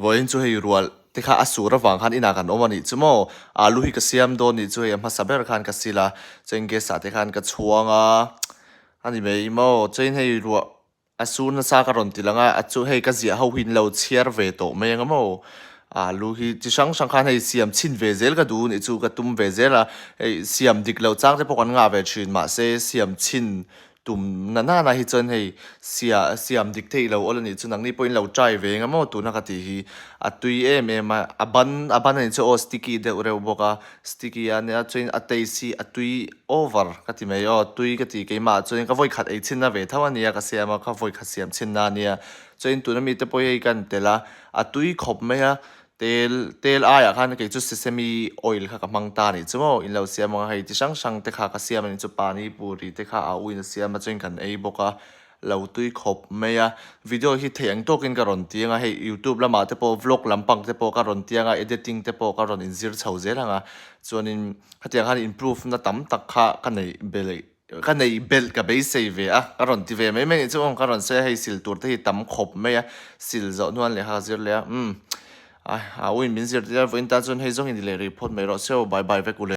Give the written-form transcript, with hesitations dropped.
Vawiin chu hei rual te kha a sur avang khan inah kan awm a nih chu maw? Alu hi ka siam dawn nih chu hei a hmasa ber khan ka sil a, chuan gas ah te khan ka chhuang a, a ni mai maw? Chuan hei ruah a sur nasa ka rawn ti lang a, a chu hei ka ziah ho hi in lo chhiar ve tawh mai ang a maw? Alu hi chi hrang hrang khan hei siam chhin ve zel ka duh nih chu ka tum ve zel a, hei siam dik loh chang te pawh kan ngah ve thin mahse siam chhin Tum na nana hi chuan hei sia siam dik theih lo awl a nih chu nangni pawhin lo try ve eng emaw tuna ka tih hi a tui em em a a ban a ban a nih chu aw sticky deuh reuh bawk a sticky a nia chuan a taste hi a tui over ka ti mai aw tui ka ti keimah ah chuan ka vawi khat ei chhin na ve tho a nia ka siam a ka vawi khat siam chhin na a nia chuan tuna mite pawh hei ka en tel a a tui khawp mai a Tel tel aiah khan kei chu sesame oil kha ka hmang ta anih chu maw in lo siam ang a hei ti hrang hrang te kha ka siam anih chu pani puri te kha a uin a siam a chuan kan ei bawk a lo tui khawp mai a video hi theih ang tawkin ka rawn ti ang a hei youtube lamah te pawh vlog lampang te pawh ka rawn ti ang a editing te pawh ka rawn inzir chho zel ang a chuanin hetiang khan improve na tam tak kha ka neih belh Ka neih belh ka beisei ve a, ka rawn ti ve mai mai anih chu aw, ka rawn sawi a hei sil tur te hi tam khawp mai a, sil zawh hnuan lehkha ka zir leh a, umm a uin min zir tir a, vawiin tan chuan hei zawng in ti leh rih phawt mai rawh se aw, bye bye vek u le.